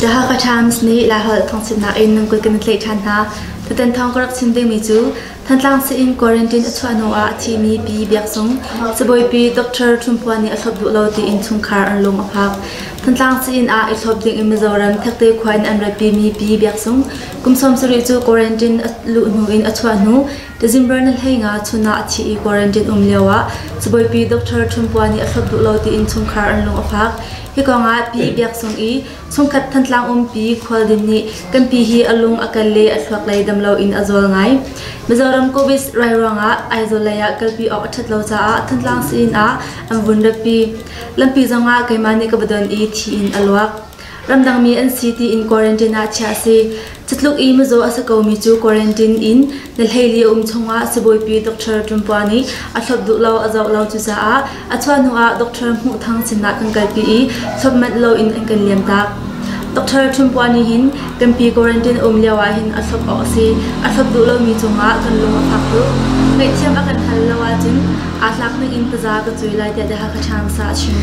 The Hakha Times nih Laiholh thawngchimnak in nan kut kan in tlaih ṭhan hna. Tutan thawng ka rak chim dingmi cu Thantlang sii-inn quarantine a chuah hnu ah a thimi Pi Biak Sung, sibawipi Dr. Thum Phuan nih a thlop duh lo tiin chungkhar an lung a fak. Thantlang sii-inn ah i thlop ding in Mizoram Thekte khua in an ratpimi Pi Biak Sung, kum 70 cu quarantine a luh hnu in a chuah hnu December ni 15 chun ah a thi i quarantine um lio ah sibawipi Dr. Thum Phuan nih a thlop duh lo tiin chungkhar an lung a fak. Hi kong ah Pi Biak Sung i Chungkhat Thantlang umpi Khualdin nih kan pi hi a lung a kal le a thluak lei dam loin a zawl ngai. Mizoram Covid rai ruangah Aizawl lei ah kalpi awk a ṭhat lo caah Thantlang sii-inn ah an vun ratpi. Lampi zongah keimah nih ka va don i thi in a luak. Ramdangmi an si tiin quarantine ah chiah a si. Cutluk i mizaw a si komi cu quarantine in na hleili a um chungah sibawipi Dr. Ṭumpua nih a thlop duh lo a zoh lo cucaah a chuah hnuah Dr. Hmuh Thang sinah kan kalpi i thlop manh loin an kan liamtak. Dr. Ṭumpua nih hin kan pi quarantine a um lio ah hin a thlop awk a si. A thlop duh lomi cungah kan lung a fak tuk. Ngaihthiam a kan hal lo ahcun aa tlak ning in taza ka cuai lai tiah The Hakha Times ah a chim.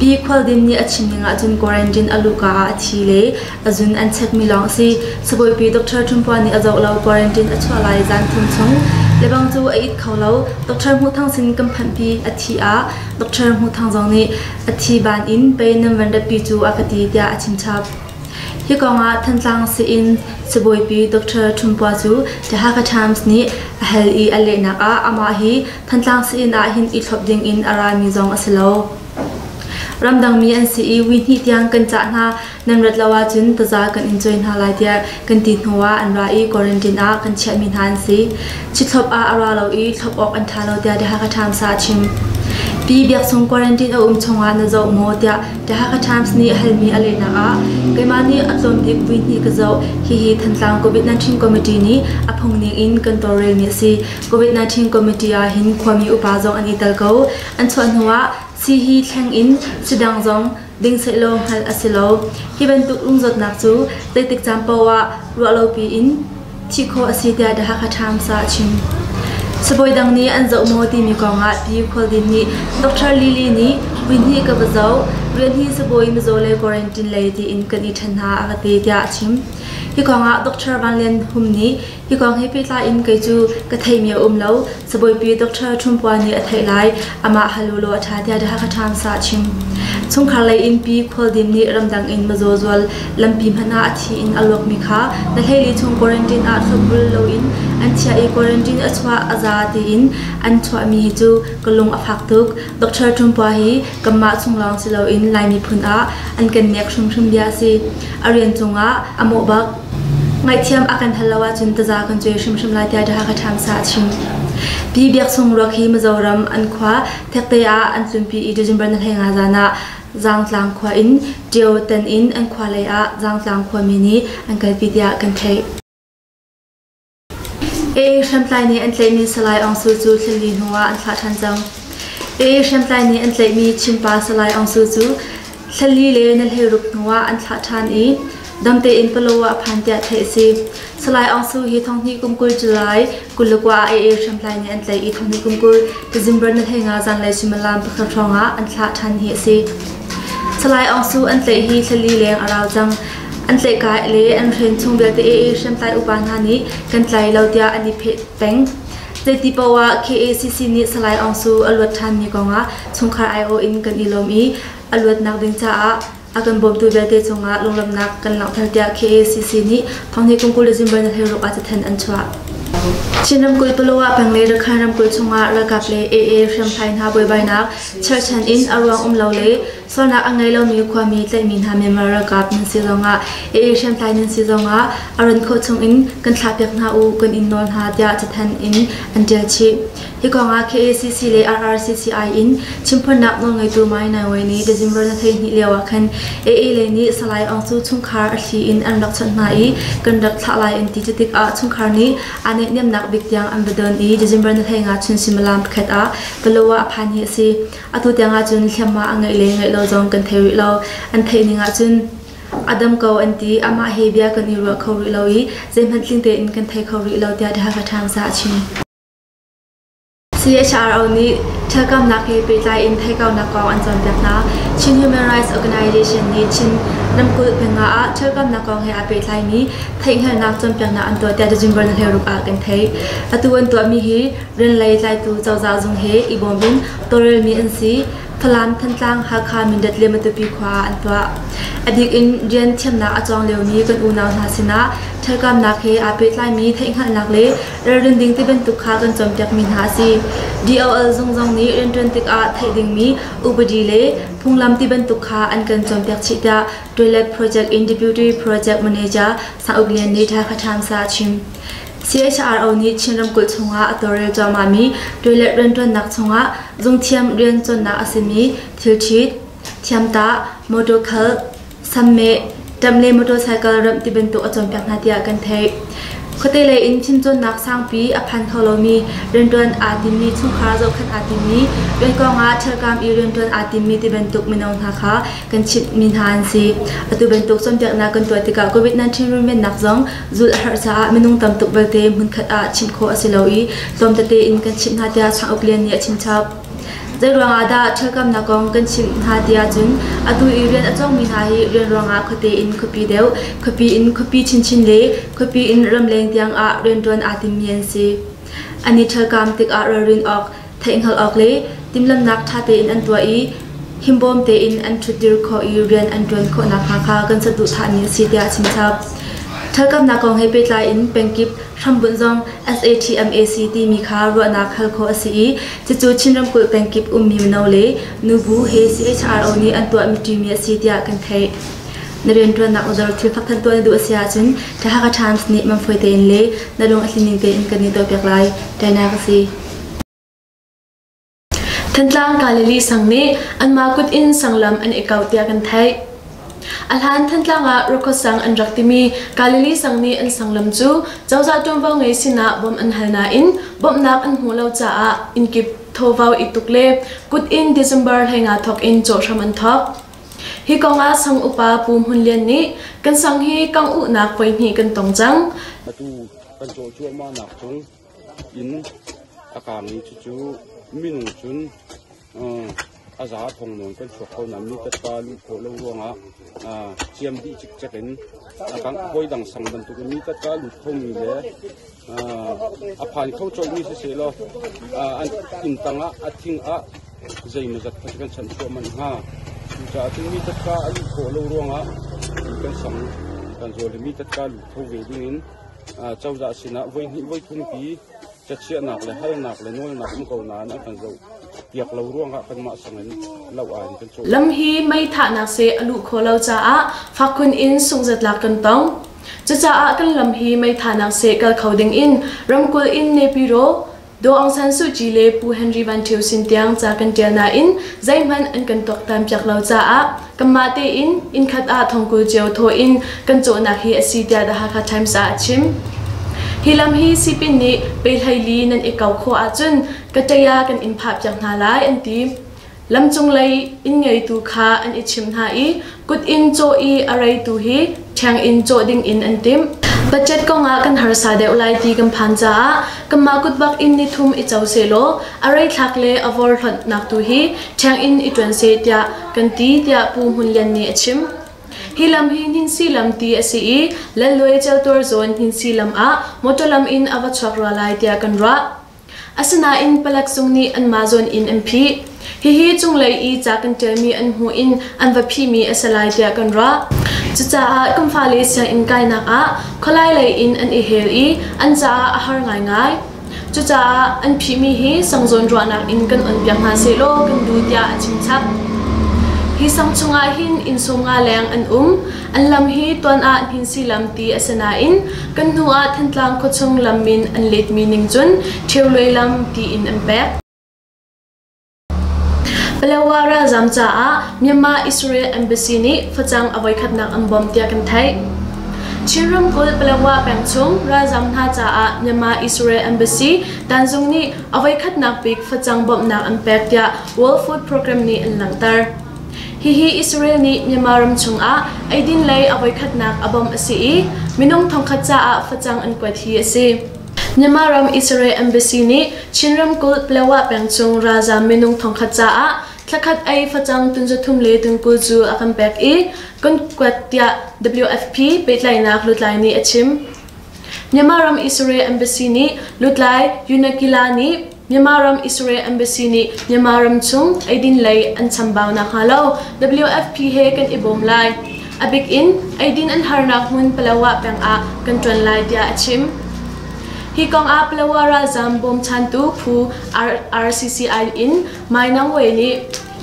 Pi Khual Din nih a chim ning ahcun quarantine a luhka ah a thi le A zun an chekmi lawng a si. Sibawipi Dr. Ṭhumpua nih a zoh lo quarantine a chuah lai zan thum chung. Lebang cu a it kho lo. Dr. Hmuh Thang sin kan phanhpi a thi ah Dr. Hmuh Thang zong nih a thi ban in pei nan van ratpi cu a ka ti tiah a chim chap. Hi kongah Thantlang sii-inn sibawipi Dr. Ṭhumpua cu The Hakha Times nih a hal i a lehnak ah amah hi Thantlang sii-inn ah hin i thlop ding in a rami zong a si lo. Ramdangmi an si i vui hnih tiang kan cah hna. Nan rat lo ahcun taza kan in cawi hna lai tiah kan ti hnuah an ra i quarantine ah kan chiahmi hna an si. Chithlop ah a ra lo i thlop awk an ṭha lo tiah The Hakha Times ah a chim. Pi Biak Sung quarantine a um chungah na zoh maw tiah The Hakha Times nih halmi a lehnak ah keimah nih a tlawm bik vui hnih ka zoh. Hihi Thantlang COVID-19 Committee nih a phung ning in kan tawlrelmi a si. COVID-19 Committee ah hin khuami upa zong an i tel ko. An chuah hnuah sii hi thleng in sidang zong ding sehlaw hngalh a si lo. Hi bantuk lungzawtnak cu zeitik caan paoh ah ruahlopi in thih khawh a si tiah The Hakha Times ah a chim. Sibawi dang nih an zoh maw timi kongah Pi Khual Din nih Dr. Lily nih vui ka va zoh, rian hi sibawi mizaw le quarantine lei tiin kan i ṭhen hna a ka ti tiah a chim. Hi kongah Dr. Van Lian Hum nih Hi kong he pehtlai in kei cu ka theihmi a um lo. Sibawipi Dr. Ṭhumpua nih a theih lai. Amah hal u law a ṭha tiah The Hakha Times ah a chim. Chungkhar lei in Pi Khual Dim nih ramdang in mizaw zual lampi hmanh ah a thi in a luakmi kha na hleili chung quarantine ah thlopbul loin an chiah i quarantine a chuah a za tiin an chuahmi hi cu ka lung a fak tuk. Dr. Ṭhumpua hi kanmah chung lawng si loin Lai miphun ah an kan nek hrimhrim bia a si. A rian cungah a mawh bak. Ngaihthiam a kan hal lo ahcun taza kan cuai hrimhrim lai tiah The Hakha Times ah a chim. Pi Biak Sung ruak hi Mizoram an khua Thekte ah an tlunpi i December ni 15 zan ah Zaangtlang khua in Ṭio tan in an khua lei ah Zaangtlang khuami nih an kalpi tiah kan theih. AA hriamtlai nih an tlaihmi Salai Aung Su cu thlali hnu ah an thlah ṭhan cang. AA hriamtlai nih an tlaihmi Chinpa Salai Aung Su cu thlali le na hleiruk hnu ah an thlah ṭhan i dam tein Palaw ah a phan tiah theih a si. Salai Aung Su hi thonghnih kum 20 July 29 ah AA hriamtlai nih an tlaih i thonghnih kum 20 December ni 15 zanlei suimilam pakhat hrawng ah an thlah ṭhan hi a si. Salai Aung Su an tlaih hi thlali leng a rau cang. An tlaihkai le an hren chung vialte AA hriamtlai upa hna nih kan tlai lo tiah an i pheh peng. Zeiti paoh ah KACC nih Salai Aung Su a luat ṭhanmi kongah chungkhar aiawh in kan i lawm i a luatnak ding caah a kan bawmtu vialte cungah lunglawmhnak kan langhter tiah KACC nih thonghnih kum 20 December ni 16 ah cathanh an chuah. Chin ramkulh Palawa peng le Rakhine ramkulh chungah ralkap le AA hriamtlai hna buaibainak cherhchan in a ruang um lo le Sualnak a ngei lomi khuami tlaihmi hna Myanmar ralkap nan si zongah AA hriamtlai nan si zongah a ran khawh chungin kan thlahpiak hna u kan in nawl hna tiah cathanh in an ṭial chih. Hi kongah KACC le RRCCI in chimphuannak nawlngeitu Mai Nai Wai nih December na 12 lio ah khan AA lei nih Salai Aung cu chungkhar a thli in an rak chawnh hna i kan rak thlah lai an ti cu tikah chungkhar nih aa neihniamnak bik tiang an va don i December na 15 chun suimilam pakhat ah Palawa a phan hi a si. Atu tiang ahcun hliamhma a ngeih le ngeih lo zong kan thei rih lo. An theih ning ahcun a dam ko an ti. Amah he bia kan i ruah kho rih lo i zeihmanh tling tein kan thei kho rih lo tiah The Hakha Times ah a chim. CHRO nih ṭhelkamnak he pehtlai in theihkaunak kong an cawnpiak hna. Chin Human Rights Organization nih Chin ramkulh peng ah ṭhelkamnak kong he aa pehtlaimi theihhngalhnak cawnpiaknak an tuah tiah December ni 16 ah kan theih. Atu an tuahmi hi rianlei tlaitu cozah zung he i bawm in tawlrelmi an si. Falam, Thantlang, Hakha, Mindat le Matupi khua ah an tuah. A bik in rian thiamnak a cawng liomi kan unau hna sinah ṭhelkamnak he aa pehtlaimi theihhngalhnak le ralrin ding ti bantuk kha kan cawnpiakmi hna a si. DOL zung zong nih rianṭuan tikah theih dingmi upadi le phunglam ti bantuk kha an kan cawnpiak chih tiah Toilet Project in Deputy Project Manager Sang Uk Lian nih Hakha Times ah a chim. CHRO nih Chin ramkulh chungah a tawlrel cuahmahmi toilet rianṭuannak chungah zungthiam rian cawnnak a simi thilṭhit, thiamtah, motor khal, sammeh, ṭamh le motorcycle remh ti bantuk a cawnpiak hna tiah kan theih. Khuate lei in fimcawnnak sangpi a phan kho lomi, rianṭuan aa timmi chungkhar zohkhenh aa timmi, rian kongah ṭhialkam i rianṭuan aa timmi ti bantuk mino hna kha kan chimhmi hna an si. Atu bantuk cawnpiaknak kan tuah tikah COVID-19 runvennak zong zulh a herh caah minung tam tuk belte hmunkhat ah chimh khawh a si lo i tlawm tete in kan chimh hna tiah Sang Uk Lian nih a chimchap. Zei ruangah dah ṭhialkamnak kong kan chimh hna ti ahcun atu i rian a cawngmi hna hi rian ruangah khuate in khuapi deuh, khuapi in khuapi chinchin le khuapi in ramleng tiang ah rianṭuan aa timmi an si. An i ṭhialkam tikah ralrin awk, theihhngalh awk le timhlamhnak ṭha tein an tuah i himbawm tein an ṭhutdir khawh i rian an ṭuan khawh nakhnga kha kan saduhthahmi a si tiah a chimchap. Ṭhalkamnak kong he pehtlai in pengkip hrambunh zong SATMAC timi kha ruahnak hal khawh a si i cucu Chin ramkulh pengkip ummi mino le nubu he CHRO nih an tuahmi ṭimi a si tiah kan theih. Na rianṭuannak udar thil fakthanh tuah na duh a si ahcun The Hakha Times nih manfawi tein le na lung a tlinning tein kan in tuahpiak lai. Ṭainak a si. Thantlang Galilee sang nih anmah kut in sanglam an i kau tiah kan theih. A hlan Thantlang ah Rakhaw sang an rak timi Galilee sang nih an sanglam cu cozah ṭuanvo ngei sinah bawmh an hal nain bawmhnak an hmuh lo caah innkip thawvo i tuk le kut in December 15 thawk in cawh hram an thawk. Hi kong ah sang upa Pu Hmun Lian nih kan sang hi kangh uhnak voihnih kan tong cang. Atu kan cawh cuahmahnak cung inn a kaangmi cucu minung cun a za thong nawn kan chuak ko nain mi tatpa luh khawh lo ruangah ciam dih cikcek in a kang hawi dang sang bantukin mi tatpa lut khomi le a phan kho colhmi siseh law an inn tangah a thing ah zeimawzat kha kan chanhchuah manh hnga. Cucaah cun mi tatpa a luh khawh lo ruangah kan sang kan zawl i mi tatpa lut kho ve dingin cozah sinah voihnih voithum pi cachiahnak le halnak le nawlnak um ko nain an kan zoh piak lo ruangah kanmah sangin lo ah in kan cawh. Lam hi mei thahnak seh a luh khawh lo caah fakkhun in sungzatlak kan tong. Cucaah kan lam hi mei thahnak seh kal kho ding in ramkulh in Nepiro Daw Aung San Suu Kyi le Pu Henry Van Thio sin tiang ca kan ṭial nain zeihmanh an kan tuaktan piak lo caah kanmah tein innkhat ah thongkul cio thawh in kan cawhnak hi a si tiah The Hakha Times ah a chim. Hi lam hi sipin nih pe 14 nan i kau khawh ahcun ka ṭaya kan in phah piak hna lai an ti. Lam cunglei inn ngeitu kha an i chimh hna i kut in cawh i a reitu hi ṭheng in cawh ding in an timh. Budget kongah kan harsa deuh lai ti kan phan caah kanmah kut bak in nithum i co sehlaw a reithlak le a vor hlonhnak tu hi ṭheng in i ṭuan seh tiah kan ti tiah Pu Hmun Lian nih a chim. Hi lam hi Hninsi lam ti a si i Lalluai Celtuar zawn Hninsi lam ah motor lam in a va chuak rua lai tiah kan ruah. Asinain palek zung nih anmah zawn in an phih. Hihi cunglei i ca kan ṭialmi an hmuh in an va phihmi a si lai tiah kan ruah. Cucaah kan fale sianginn kainak ah khualai lei in an i hel i an caah a har ngaingai. Cucaah an phihmi hi sangzawn ruahnak in kan onpiak hna sehlaw kan duh tiah a chimchap. Hi sang chungah hin inn 50 leng an um. An lam hi tuan ah Hninsi lam ti a si nain kan hnu ah Thantlang khuachung lam min an letmi ning cun Ṭheuluai lam tiin an pek. Palawa ralzam caah Myanmar Israel Embassy nih facang a voikhatnak an bawmh tiah kan theih. Chin ramkulh Palawa peng chung ralzam hna caah Myanmar Israel Embassy Tanzung nih a voikhatnak bik facang bawmhnak an pek tiah World Food Program nih an langhter. Hihi Israel nih Myanmar ram chungah eidin lei a voikhatnak a bawmh a si i minung thongkhat caah facang an kuat hi a si. Myanmar ram Israel Embassy nih Chin ramkulh Palawa peng chung ralzaam minung thongkhat caah thlakhat ei facang tunzathum le tunkul cu a kan pek i kan kuat tiah WFP pehtlaihnak lutlai nih a chim. Myanmar ram Israel Embassy nih lutlai Yunakila nih Myanmar ram Israel Embassy nih Myanmar ram chung eidin lei an chambau nakhnga lo WFP he kan i bawm lai. A bik in eidin an harnak hmun Palawa peng ah kan ṭuan lai tiah a chim. Hi kong ah Palawa ralzaam bawmchantu phu RCCI in Mai Nang Wei nih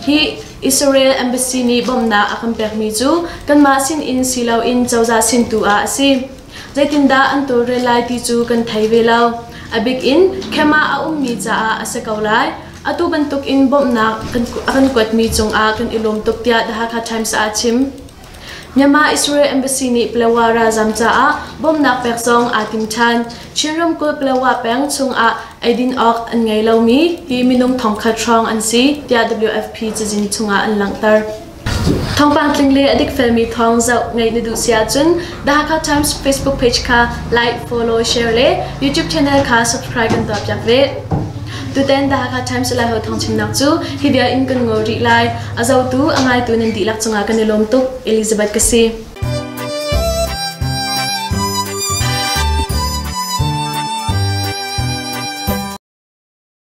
hi Israel Embassy nih bawmhnak a kan pekmi cu kanmah sin in si loin cozah sin tu ah a si. Zeitindah an tawlrel lai ti cu kan thei ve lo. A bik in Khema a ummi caah a si ko lai. Atu bantuk in bawmhnak a kan kuatmi cungah kan i lawm tuk tiah The Hakha Times ah a chim. Myanmar Israel Embassy nih Palawa ralzam caah bawmhnak pek zong aa tim ṭhan. Chin ramkulh Palawa peng chungah eidin awk an ngei lomi hi minung thongkhat hrawng an si tiah WFP cazin chungah an langhter. Thawngpang tling le a dikfelmi thawng zoh ngaih na duh si ahcun The Hakha Times Facebook page kha like, follow, share le YouTube channel kha subscribe kan tuahpiak ve. Tutan The Hakha Times Laiholh thawngchimnak cu hi bia in kan ngol rih lai. A zotu, a ngaitu nan dihlak cungah kan i lawm tuk. Elizabeth ka si.